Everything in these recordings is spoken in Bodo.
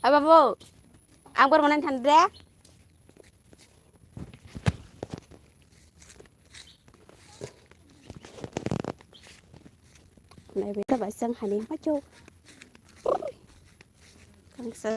बाबु आं बोरमा नायनो थांदों दे नायबाय थाबा जोंहानि माथो गांसो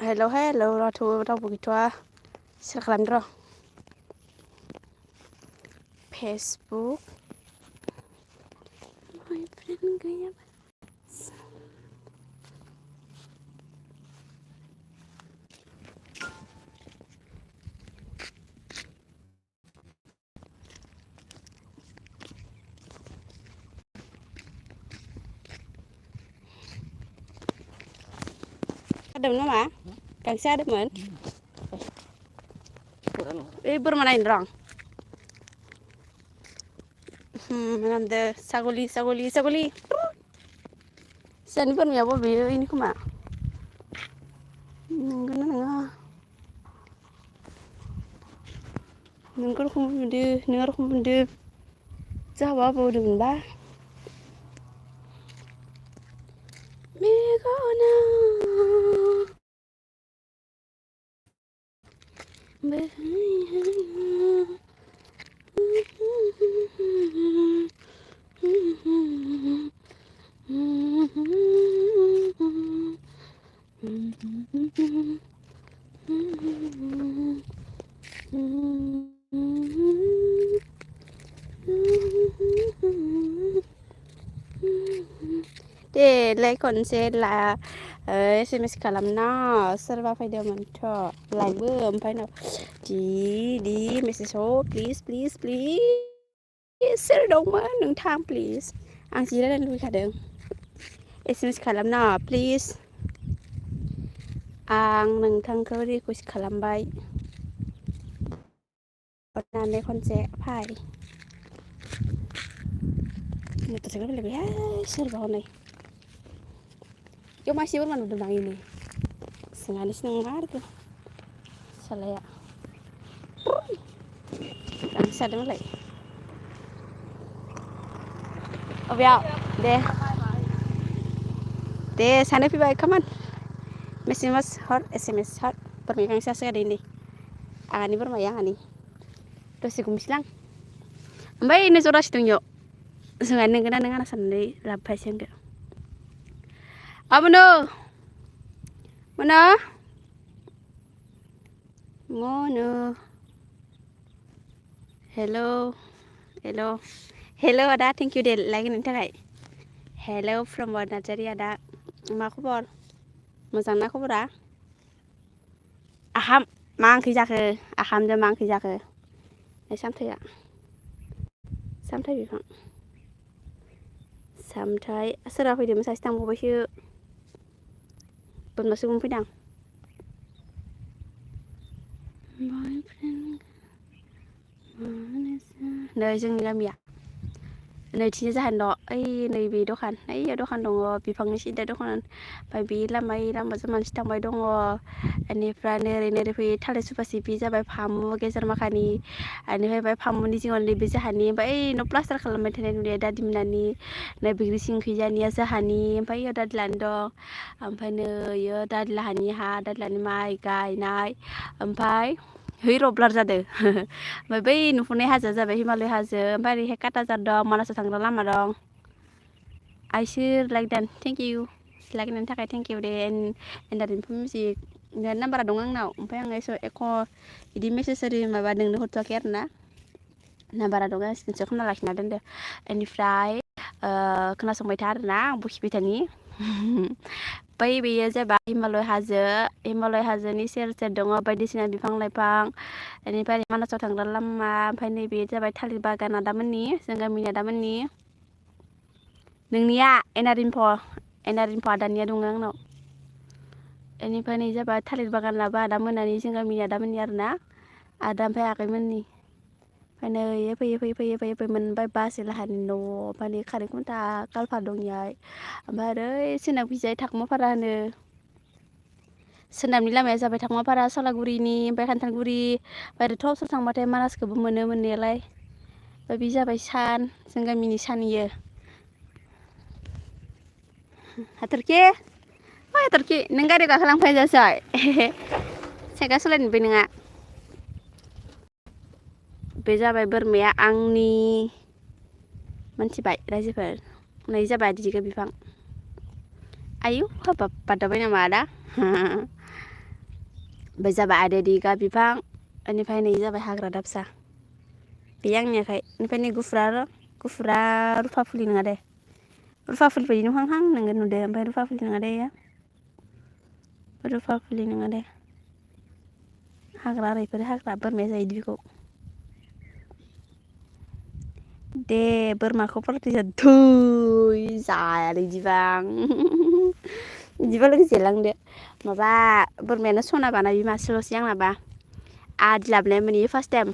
हेल' रावबो गैथ'आ सोर खालामदों र' फेसबुक बयफ्रेन्ड गैयाबा जादोंमोन नामा गांसो जादोंमोन ओइ बोरमा नायनो र' नामदो सागलि जानि बोरमाया बबेयो इनो खोमा नंगौना नङा नोंखौ रखम मोनदो नों रखम मोनदो जाहाबा आबौ होदोंमोनबा मेगना देलाय खनसे SMS खालामना सोरबा फैदोंमोनथ' लायबो ओमफ्राय दि मेसेजाव प्लिज सोर दंमोन नोंथां प्लिज आं जि रायलायनो लुबैखादों SMS खालामना प्लिज आं नोंथांखौ रिकुवेस्ट खालामबाय अननानै खनसे फाय मटर साइकेल फैलायबायहाय सोरबा हनै बेयाव मासे बोरमा नुदों आं इनै सोङानोसो नंमारगौ सालाया गांसो जादों मालाय अबेयाव दे सानै फैबाय खामान SMS हर बोरमाया गांसो जासोगारो नै आंहानि बोरमाया दसे गुमसैलां ओमफ्राय नै जरासे दं इयाव जोंहा नोंगोना नोङा होनना साननानै लाबोफायासै आंखौ मोनो हेल' आदा थेंक इउ दे लाइक होनायनि थाखाय हेल' फ्रम नार्जारि आदा मा खबर मोजां ना खबरा आहाम मा ओंख्रि जाखो आहामजों मा ओंख्रि जाखो सामथाइ बिफां सामथाइ सोरबा फैदोंमोन सासे थांबावबायसो बोरमासो गुमनो फैदां नै जोंनि गामिया नैथिंजाय जाहानि न' ओइ नैबे दखान ओइयाव दखान दङ बिफांनि सिदा दखान ओमफ्राय बे लामाजों मानसि थांबाय दङ बेनिफ्राय ओरै फैयो थालिर सुबासि बे जाबाय फामु गेजेर माखानि बेनिफ्राय फामुनि जिङाव नैबे जाहानि ओमफ्राय ओइ न' प्लास्टार खालामबाय थानाय नुनाया दादिमोनानि नै बैग्रि सिंखैजानिया जाहानि ओमफ्राय इयाव दादलानि दं ओमफ्राय नै इयो दादलाहानि हा दादलानि माइ गायनाय ओमफ्राय र ब्लार जादों ओमफ्राय बै नुहुरनाय हाजोआ जाबाय हिमालय हाजो ओमफ्राय ओरैहाय काटाजार दं मानासाव थांग्रा लामा दं लाइक दान थेंक इउ लाइक होनायनि थाखाय थेंक इउ दे एन्डारिनफु मिउजिक नाम्बारा दं आंनाव ओमफ्राय आं एख' बिदि मेसेज ओरै माबा नोंनो हरथ'वाखै आरो ना नाम्बारा दं आं स्क्रिनसट खालामना लाखिना दोनदो बेनिफ्राय खोनासंबाय था आरोना आं बखिबाय थानि बै बेयो जाबाय हिमालय हाजोनि सेर सेर दङ बायदिसिना बिफां लाइफां बेनिफ्राय मानासाव थांग्रा लामा ओमफ्राय नैबे जाबाय थालिर बागान आदामोननि जों गामिनि आदामोननि नोंनिया एनारिम्फ आदानिया दङ आंनाव बेनिफ्राय नै जाबाय थालिर बागान लाबा आदा मोनानि जों गामिनि आदामोननि आरोना आदा ओमफ्राय आगैमोननि ओमफ्राय नै फैयै मोनबाय बासै लाहानि न' ओमफ्राय नै खारें खुन्था कालभार दं इहाय ओमफ्राय ओरै सोनाब खिजाय थाखुमाफारा होनो सोनाबनि लामाया जाबाय थाखुमाफारा सालागुरिनि ओमफ्राय खान्थालगुरि ओमफ्राय ओरै टपसो थांबाथाय मानासखौबो मोनो मोननायालाय ओमफ्राय बे जाबाय सान जों गामिनि सान इयो हाथरखि ओइ हाथरखि नों गारियाव गाखोलांफाया जासै साइकेल सालायनोबो नोङा बे जाबाय बोरमाया आंनि मोनथिबाय रायजोफोर नै जाबाय दिगा बिफां आयु हाबाब बारदावबाय नामा आदा बे जाबाय आदै दिगा बिफां बेनिफ्राय नै जाबाय हाग्रा दाबसा बे आंनि आखाइ बेनिफ्राय नै गुफुरा रुफा फुलि नङा दे रुफा फुलि बायदि नुहांहां नोङो नुदो ओमफ्राय रुफा फुलि नङा दे रुफा फुलि नङा दे हाग्रा ओरैफोर हाग्रा बोरमाया जायो बेखौ दे बोरमाखौ प्रटेक्ट थै जायालै बिदिबा लोगोसे लांदो माबा बोरमायानो सना बाना बे मासेल'सै आंनाबा आदि लाबोनायमोन इयो फार्स्ट टाइम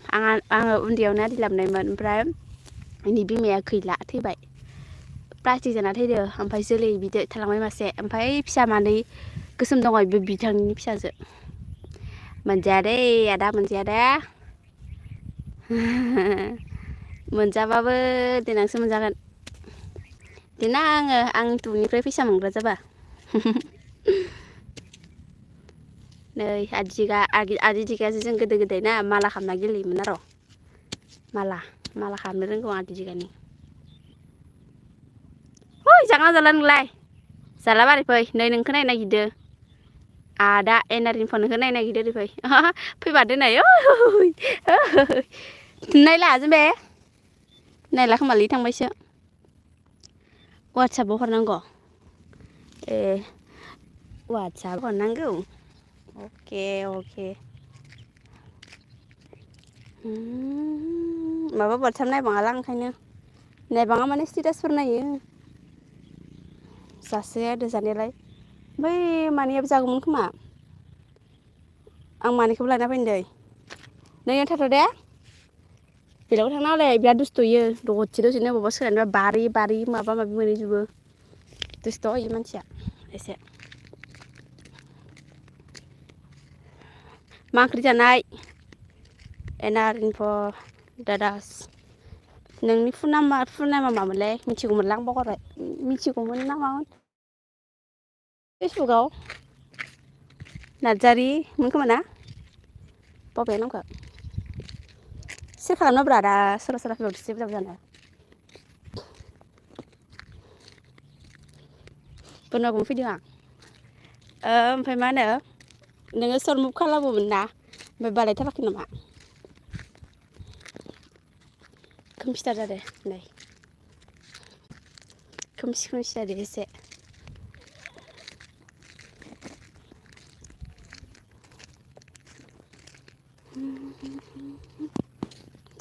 आङो उन्दैयावनो आदि लाबोनायमोन ओमफ्राय इनि बिमाया गैला थैबाय प्लास्टिक जाना थैदो ओमफ्राय जोलै बिदै थालांबाय मासे ओमफ्राय फिसा मानै गोसोम दङ बे बिथांनि फिसाजो मोनजाया दै आदा मोनजाया दे मोनजाबाबो देनांसो मोनजागोन देनां आं टुनिफ्राय फैसा मोनग्रा जाबा नै आदि दिगाजों जों गोदो गोदाय ना माला खालामना गेलेयोमोन आरो माला खालामनो रोंगौ आदि दिगानि है जागोन ना जाला नोंलाय जाला बारै फै नै नोंखौ नायनो नागिरदों आदा एनारिनिखौ नोंखौ नायनो नागिरदों ओरै फै फैमारदो नै नायला जोंबे नायला खोमालै थांबायसो वाट्सएपाव हरनांगौ ए वाट्सएप हरनांगौ अके माबा वाट्सएप नायबाङाला ओंखायनो नायबाङा माने स्टेटासफोर नायो जासोगारदो जानायालाय बै मानैयाबो जागौमोन खोमा आं मानैखौबो लाना फैनो दै नों थाथ' दे बेलेगाव थांनाङालै बिराद दुस्थ'यो दसेनो अबावबा सोलायनोबा बारि माबा माबि मोनहैजोबो दुस्थ' इयो मानसिया एसे मा ओंख्रि जानाय एनारिन्फ दादास नोंनि फुनामा मामोनलाय मिथिगौमोनलां बावगारबाय मिथिगौमोन ना मामोन फेसबुकआव नार्जारिमोन खोमा ना बावबाय नामखौ सेयार खालामनाब्रा दा सोरबा फैबावदोंसो जेबो जानो बोरमाखौनो फैदों आं ओमफ्राय मा होनो नोङो सर्ट मुभ खालामोमोन ना ओमफ्राय बानायथाराखै नामा खोमसिथार जादों नै खोमसि जादों एसे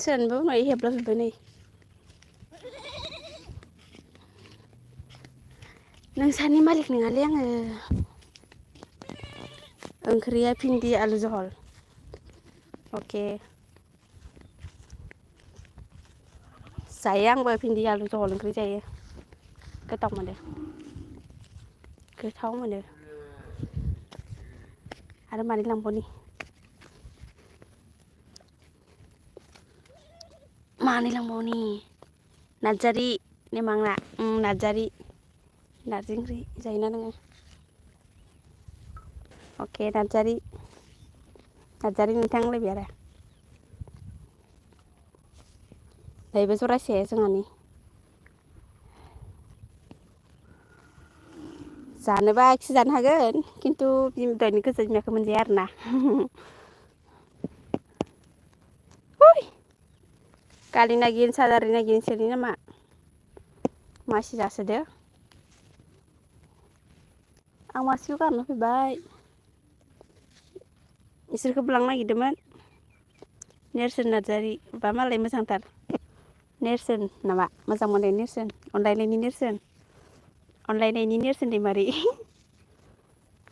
सोरनोबा उनाव हेबलाजोब्बाय नै नोंसानि मालिक नङालै आङो ओंख्रिया भिन्दि आलु जहल अके जायो आंबो भिन्दि आलु जहल ओंख्रि जायो गोथाव मोनो आरो मानै लांबावनि नार्जारि नेमांना नार्जारि नार्जि ओंख्रि जायोना नोङो अके नार्जारि नोंथां होनलायबाय आरो नैबे जरासे जोंहानि जानोबा एसे जानो हागोन खिन्थु दहायनि गोजा बिमाखौ मोनजाया आरोना कालि नागिन साजारि नागिन सोनि नामा मासि जासोदो आं मासेखौ गारना फैबाय इसोरखौबो लांनो नागिरदोंमोन नेरसोन नार्जारि बा मालाय मोजांथार नेरसोन नामा मोजां मोननाय नेरसोन अनलायनायनि नेरसोन दैमारि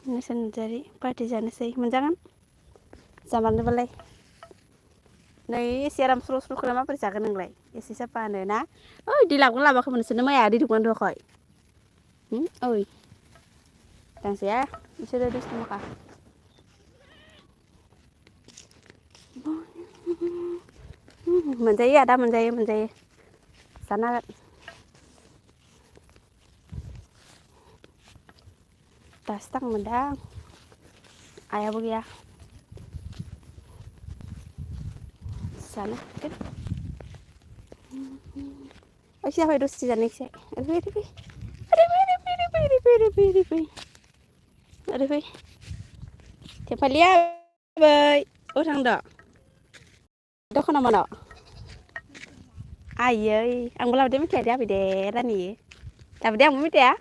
नेरसोन नार्जारि पार्टि जानोसै मोनजागोन जामारनोबालाय नै एसे आराम स्र' स्र'खौलाय माबोरै जागोन नोंलाय एसे साफानो ना ओइ दै लागोन लाबाखै नोंसोरनो माइया दै दौगोना दौवाखै ओइ दांजाया बिसोरो दुस्थ'माखा मोनजायो आदा मोनजायो जानो हागोन दासो थांनो मोनदां आइयाबो गैया जानो हागोन ओइ जाबाय दसे जानायखिसै ओरै फै थेफालिया बै अबाव थांदो दखानाव मानो आइयै आंबो लाबोदो मिथाइया जाबाय दे रानि लाबोदे आंबो मिथाइया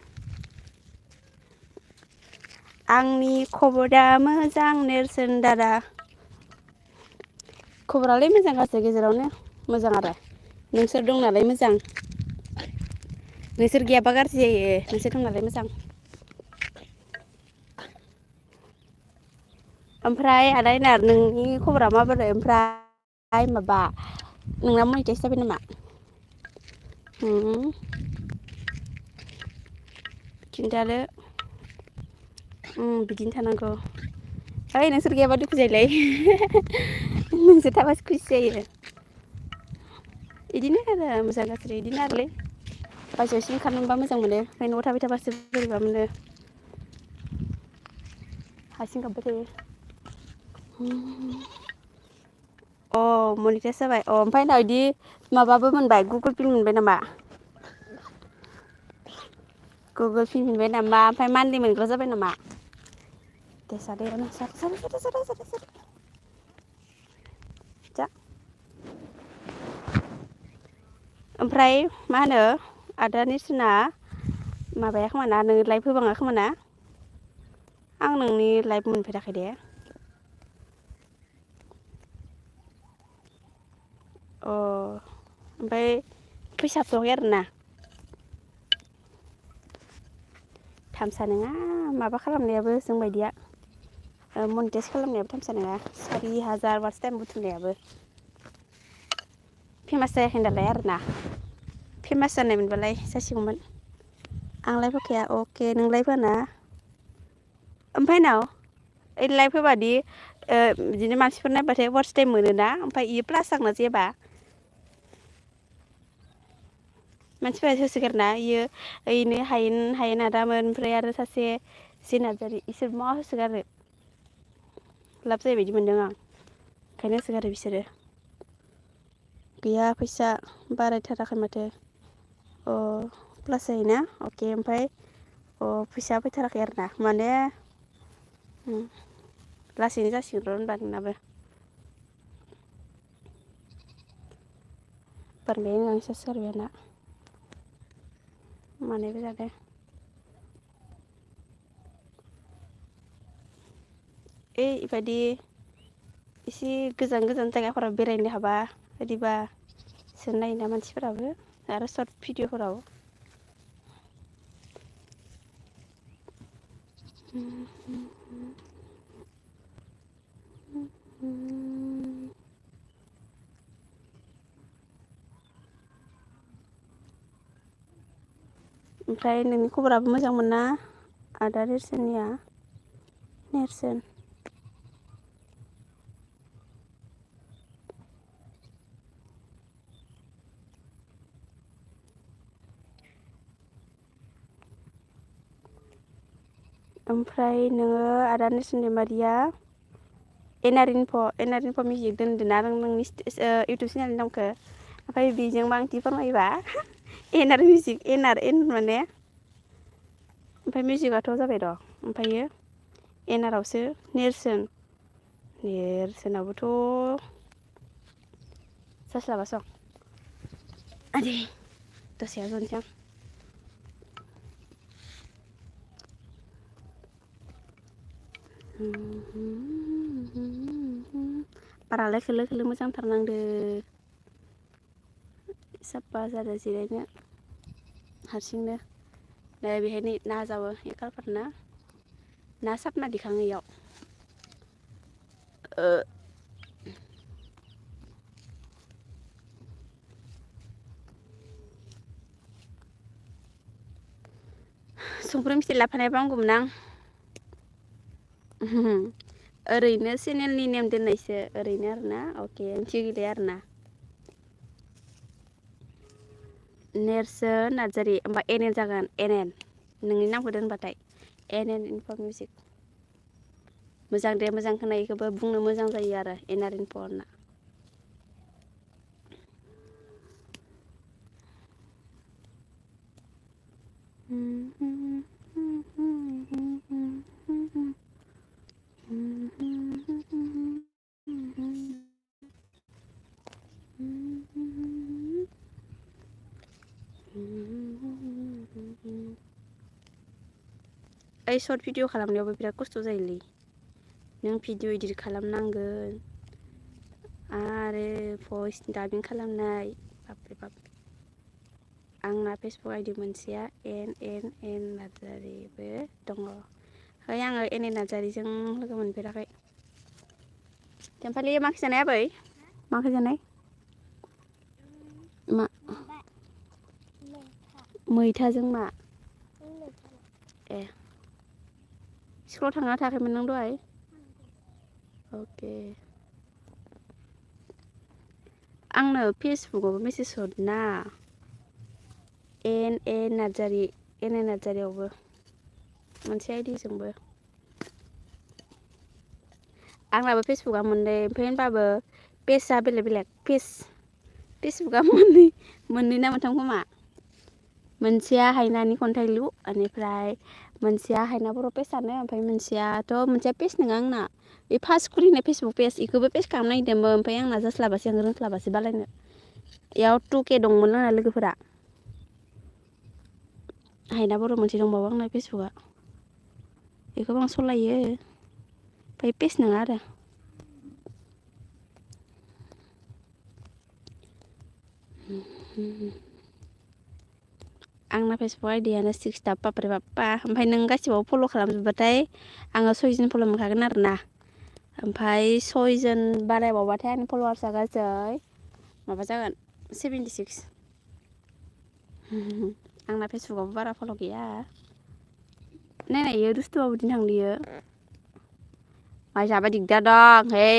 आंनि खबरा मोजां नेरसोन दादा खबरालाय मोजां गासै गेजेरावनो मोजां आरो नोंसोर दं नालाय मोजां नोंसोर गैयाबा गाज्रि जायो नोंसोर दं नालाय मोजां ओमफ्राय आदा एनार नोंनि खबरा माबोरै ओमफ्राय माबा नोंना मनिटाइस जाबाय नामा खिन्थादो बिदिनो थानांगौ ओइ नोंसोर गैयाबा दुखु जायोलै नोंसोर थाबासो खुसि जायो इदिनो आरो मोजां गाज्रि इदिनो आरोलै बायजोआव एसे ओंखारनो मोनबा मोजां मोनो ओमफ्राय न'आव थाबाय थाबासो बोरैबा मोनो हारसिं गाबबाय थायो अ मनिटाइस जाबाय अ ओमफ्राय उनाव इदि माबाबो मोनबाय गुगोल पे मोनबाय नामा गुगोल पे मोनबाय नामा ओमफ्राय मान्थलि मोनग्रा जाबाय नामा दे जादो जा ओमफ्राय मा होनो आदा नेर्सोना माबाया खोमाना नोङो लाइभ होबाङा खोमाना आं नोंनि लाइभ मोनफेराखै दे अ ओमफ्राय फैसा हाबथ'वाखै आरोना थामसा नङा माबा खालामनायाबो जोंबायदिया मनिटाइस खालामनायाबो थामसा नङा 4,000 वाट्च टाइम बुथुमनायाबो फेमास जायाखै नालाय आरोना फेमास जानाय मोनबालाय जासिगौमोन आं लाइभ होखाया अके नों लाइभ होआना ओमफ्राय उनाव ओइ लाइभ होबादि बिदिनो मानसिफोर नायबाथाय वाट्च टाइम मोनोना ओमफ्राय इयो प्लास जागोनना जायाबा मानसिफोरा होसोगारोना इयो ओइनो हायेन आदामोन ओमफ्राय आरो सासे जे नार्जारि इसोर मा होसोगारो लाब जायो बायदि मोनदों आं ओंखायनो होसोगारो बिसोरो गैया फैसा बारायथाराखै माथो अ प्लास जायोना अके ओमफ्राय अ फैसा फैथाराखै आरोना माने लासैनो जासिगोन र' होनबा नोंनाबो बारबाय आंना रिसार्ज गारबाय आंना मानायबो जादों इबायदि एसे गोजान जायगाफोराव बेरायनो हाबा बिदिबा सो नायोना मानसिफोराबो आरो सर्ट भिडिअफोराव ओमफ्राय नोंनि खबराबो मोजांमोन ना आदा नेर्सोननिया नेर्सोन ओमफ्राय नोङो आदा नेर्सोन दैमारिया एनारिनफ' मिउजिक दोनदोना नोंनि इउटुब चेनेलनि नामखौ ओमफ्राय बेजों मा ओंथि फोरमायोबा एनआर मिउजिक एन माने ओमफ्राय मिउजिकआथ' जाबाय र' ओमफ्रायो एनआरआवसो नेरसोनाबोथ' जास्लाबासं आदै दसेयाव जनोसै आं बारालाय खोलो खोलो मोजांथार नांदो साफा जादो जिरायनो हारसिंनो नै बेहाय ना जावो ए कालपार ना सापना दिखाङो इयाव संफ्राम फिथाइ लाफानायबा हामगौमोन आं ओरैनो चेनेलनि नेम दोननायसो ओरैनो आरोना अके ओंथि गैलाया आरोना नेरसोन नार्जारि होमबा एन जागोन एन नोंनि नामखौ दोनबाथाय एन इनफ' मिउजिक मोजां दे मोजां खोनायिखौबो बुंनो मोजां जायो आरो एन आर इनफ' होनना ओइ सर्ट भिडिअ खालामनायावबो बिराद खस्थ' जायोलै नों भिडिअ इडिट खालामनांगोन आरो भइस डाबिं खालामनाय बापरे बाप आंना फेसबुक आइडि मोनसेया एन नार्जारिबो दङ है आङो एन नार्जारिजों लोगो मोनफेराखै तेमफालि मा ओंख्रि जानाय आबै मा ओंख्रि जानाय मा मैथाजों मा ए स्कुलाव थांना थायाखैमोन नों दहाय अके आंनो फेसबुकआवबो मेसेज हरना एन नार्जारियावबो मोनसे आइडिजोंबो आंनाबो फेसबुकआ मोननै ओमफ्राय होनबाबो पेजआ बेलेग बेलेग फेसबुकआ मोननै ना मोनथाम खोमा मोनसेया हायनानि खन्थाइलु बेनिफ्राय मोनसेया हायना बर' पेजआनो ओमफ्राय मोनसेया पेज नङा आंना बे फार्स्ट खुलिनाय फेसबुक पेज बेखौबो पेज खालामनो नागिरदोंमोन ओमफ्राय आंना जास्लाबासै आं रोंस्लाबासै बालायनो बेयाव 2K दंमोन आंना लोगोफोरा हायना बर' मोनसे दंबावो आंना फेसबुकआ बेखौबो आं सलायो ओमफ्राय पेज नङा आरो आंना फेसबुक आइडियानो 6 दा बापरे बाप्पा ओमफ्राय नों गासिबाव फल' खालामजोबबाथाय आङो 6 जन फल' मोनखागोन आरोना ओमफ्राय 6 जन बारायबावबाथाय आंनि फल'वार्सआ गासै माबा जागोन 76 आंना फेसबुकआवबो बारा फल' गैया नायनाय इयो दुस्थुआव बिदिनो थांदोयो माइ जाबा दिगदार दं है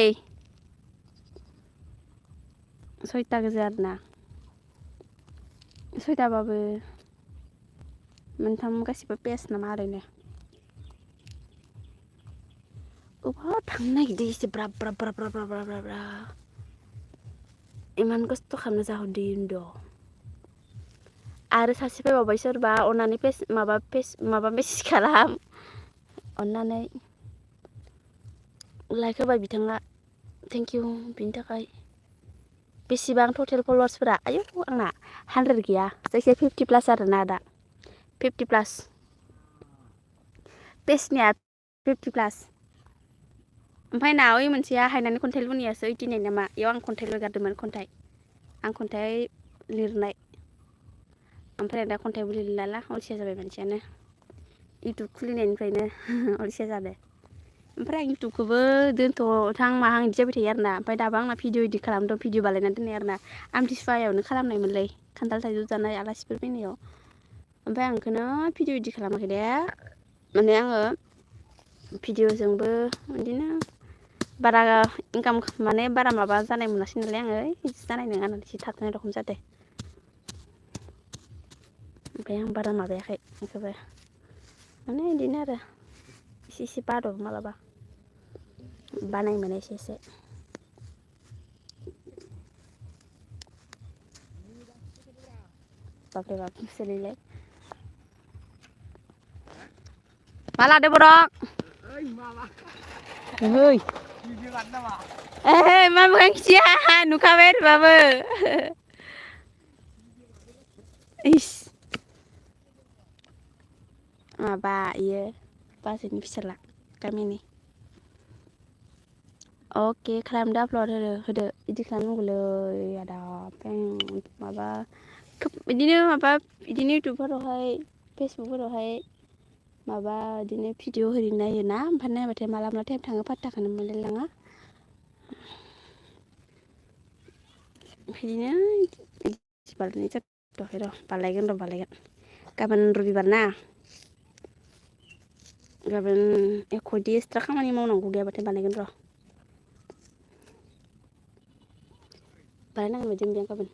6ता गोजा आरोना 6ताबाबो मोनथाम गासिबो पेज नामा ओरैनो अबाव थांनो नागिरदों एसे ब्रा इमान खस्थ' खालामना जाहोदो होनद' आरो सासे फैबावबाय सोरबा अननानै माबा मेसेज खालाम अननानै लाइक होबाय बिथाङा थेंक इउ बिनि थाखाय बेसेबां टटेल फल'वार्सफोरा आयौ आंना 100 गैया जायखिजाया 50 प्लास आरोना दा 50 प्लास पेजनिया 50 प्लास ओमफ्राय ना ओइ मोनसेया हायनानि खन्थाइलुनियासो 89 नामा इयाव आं खन्थाइ लिरगारदोंमोन आं खन्थाइ लिरनाय ओमफ्राय दा खन्थाइबो लिरलाला अलसिया जाबाय मानसियानो इउटुब खुलिनायनिफ्रायनो अलसिया जादों ओमफ्राय आं इउटुबखौबो दोनथ'थां माहां बिदि जाबाय थायो आरोना ओमफ्राय दाबो आंना भिडिअ इदिट खालामदों भिडिअ बानायना दोननाय आरोना आमथिसुवायावनो खालामनायमोनलै खान्थाल थाइजौ जानाय आलासिफोर फैनायाव ओमफ्राय आं बेखौनो भिडिअ इदिट खालामाखै दे माने आङो भिडिअजोंबो बिदिनो बारा इनकाम माने बारा माबा जानाय मोनासै नालाय आङो बिदि जानाय नङा होननानै एसे थाथ'नाय रखम जादों ओमफ्राय आं बारा माबायाखै बेखौबो माने बिदिनो आरो एसे बादब मालाबा बानाय मोनो एसे बापरे बाप सोलिलाय मा लादो बर'क ओइ मा मोखां खिथिया नुखाबाय आरोबाबो इस माबा इयो बाजैनि फिसाला गामिनि अके खालामदो आपलड होदो इदि खालामनांगौलै आदा पें माबा खोब बिदिनो माबा बिदिनो इउटुबफोरावहाय फेसबुकफोरावहाय माबा बिदिनो भिडिअ होरि नायोना ओमफ्राय नायबाथाय माला माला टाइम थाङो फात्ताखौनो मोनलायलाङा बिदिनो बानायनाय जाथ'वाखै र' बानायगोन गाबोन रबिबार ना गाबोन एख' इदि एक्सट्रा खामानि मावनांगौ गैयाबाथाय बानायगोन र' बानायनांगोन बायदि मोनदों गाबोन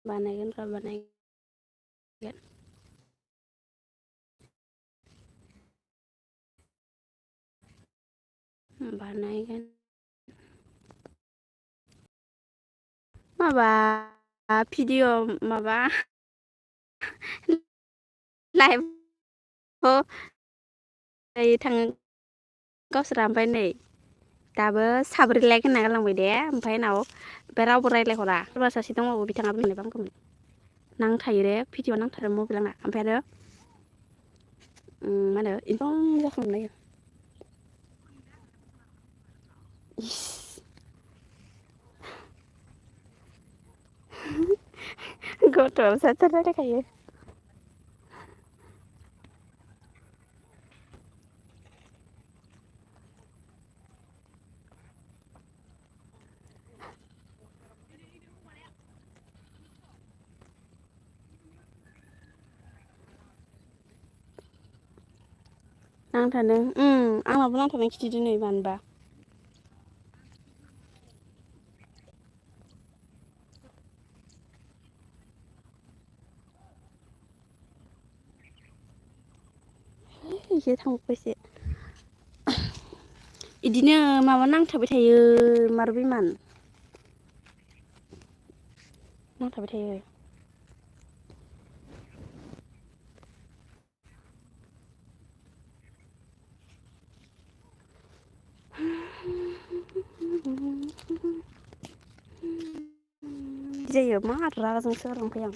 बानायगोन र' बानायगोन माबा भिडिअ माबा लाइभ थाङो गावसोरा ओमफ्राय नै दाबो साब्रै लाइक होनना गालांबाय दे ओमफ्राय उनाव ओमफ्राय रावबो रायज्लायहरा सोरबा सासे दंबावो बिथाङा बुंनायबा हामगौमोन नांथायो दे भिडिअ नांथारो मबाइल आंना ओमफ्राय आरो मा होनो इनफर्म जाखांनाय गथ'आबो साथार रायलायखायो नांथादों आंनाबो नांथादों खिथिदों नै मानोबा एसे थांबायसो इदिनो माबा नांथाबाय थायो मार बेमान नांथाबाय थायो जायो मा रागा जोंसो ओंखारलांखायो आं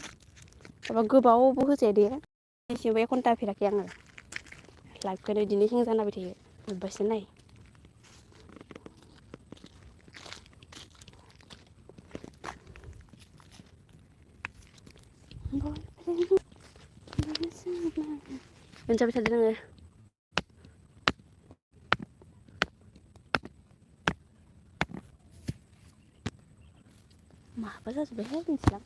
माबा गोबावबो होजाया दे एसेबो एक घन्टा होफेराखै आङो लाइभखौनो बिदिनो हें जालाबाय थायो जोब्बायसो नाय मोनजाबाय थादो नोङो माबा जाजोब्बायहाय मिथिला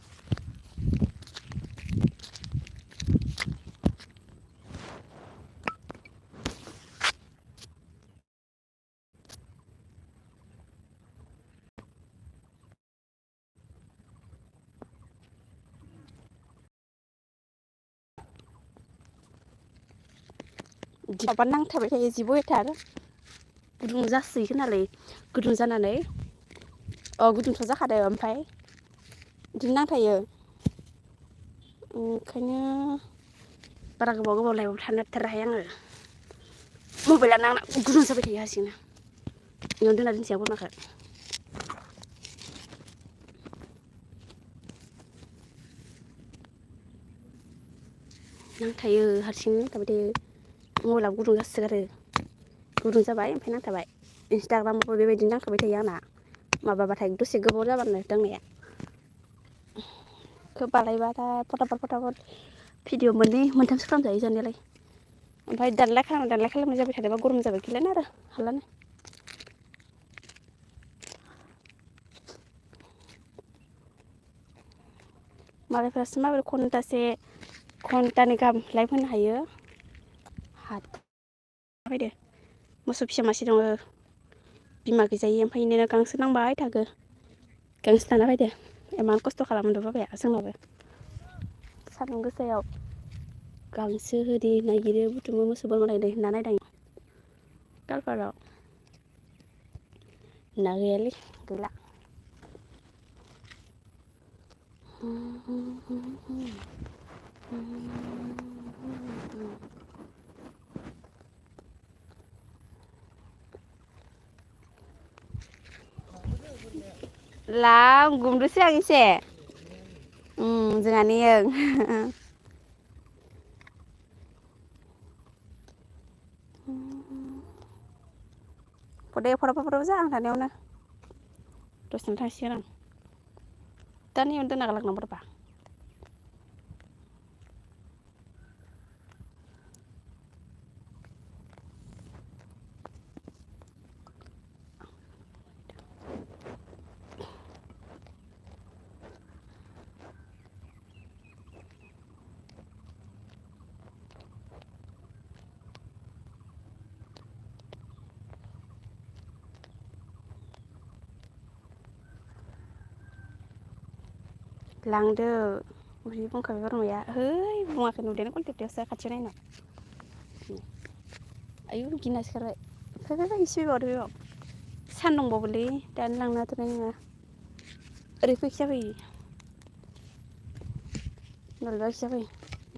माबा नांथाबाय थायो जि बयथार गुदुं जासोयो खोनालै गुदुं जानानै गुदुंथ' जाखादों ओमफ्राय बिदिनो नांथायो ओंखायनो बारा गोबाव लाइभआव थानो हाथाराहाय आङो मबाइलानो आंना गुदुं जाबाय थायो हारसिंनो इयावनो दोनना दोनसै आं बोरमाखौ नांथायो हारसिं नांथाबाय थायो मबाइलाबो गुदुं जासोगारो गुदुं जाबाय ओमफ्राय नांथाबाय इन्सटाग्रामावबो बेबायदिनो नांखाबाय थायो आंना माबाबाथाय दसे गोबाव जाबानो दांनाया खोब बानायबाथाय फटाफट भिडिअ मोननै मोनथामसो खालामजायो जानायालाय ओमफ्राय दानलाय खालामनाय जाबाय थादोंबा गरम जाबाय गैलानो आरो हालानो मालायफ्रासो माबोरै घन्टानै गाहाम लाइभ होनो हायो फैदो मोसौ फिसा मासे दङ बिमा गैजायि ओमफ्राय बिदिनो गांसो नांबाय थागो गांसो दाना फैदो इमान खस्थ' खालामदों बाबाया जोंनाबो सान्दुं गोसायाव गांसो होरि नागिरो बुथुमो मोसौ बोरमा नायदां गालपाराव ना गैयालै गैला Lam gum du siang ise. Jangan yang. Pada jangan tanya mana. Terus nanti siang. Tanya untuk nak nomor berapa? Langde, uji pun kami baru ya. Hei, bunga kan udah nak tiap saya kacau nak. Ayo gina sekarang. Kakak isi baru. Sandung boleh dan lang na tu nanya. Refleks siapa ini? Nolak siapa?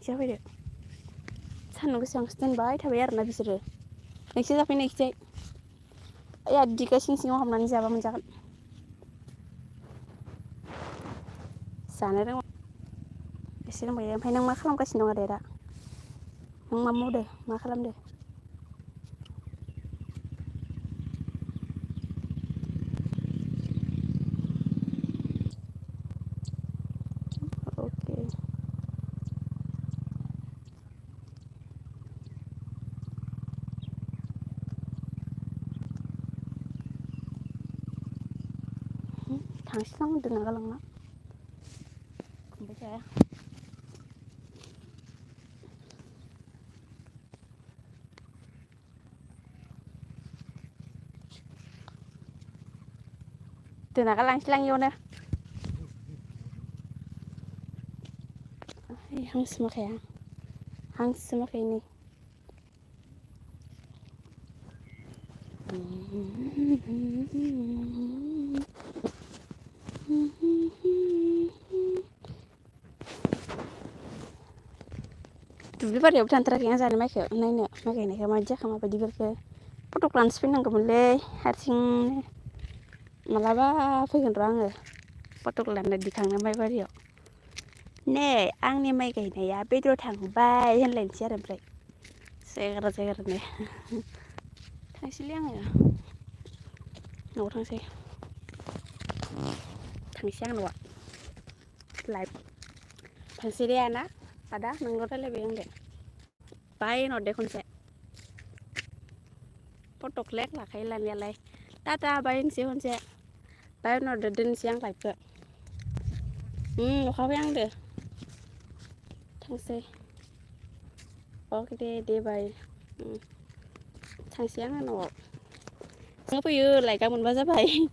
Siapa dia? Sandung kesang standby tapi ya na bisa deh. Next siapa next day? Ya jika sing orang mana siapa menjaga. Sana deh. Sini mau ya, nang makalam kasih nong ada. Nang mamu deh, makalam deh. Oke. Tangsang udah nagalang nak. Baca ya. Tuh nagalang silang yo na. Hang semua kayak. Hang semua kayak ini. Dulu pada udah antara yang sana mereka, nanya mereka ini kamu aja kamu apa di berke, foto transpin yang kemudian harsing malah apa yang orang foto kelan di kang namai bario, ne, ang ni mereka ini ya bedo tang bay yang lain siapa mereka, saya kira nih, tang siang ya, orang saya, tang siang doa, live, tang siang na. Ada nanggoda lebih yang deh, bayi node konsep, potok lek lah kailan ya lek, tata bayi sih konsep, bayi node den siang lek ke, kau yang deh, tangse, oke deh bayi, tang siang ano, ngapa yuk lek kamu bahasa bayi,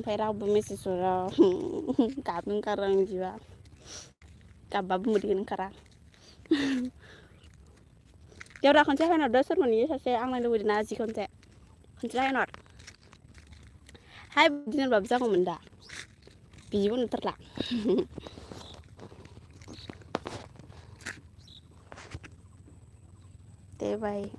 perang bumi sesuatu, kabin karang jiwa, kabab mudin karang. Dia udah konser kan udah sur mani saya ang lalu di nasi konser lain or hai dinan bab sa ko menda biji pun terlak teh bai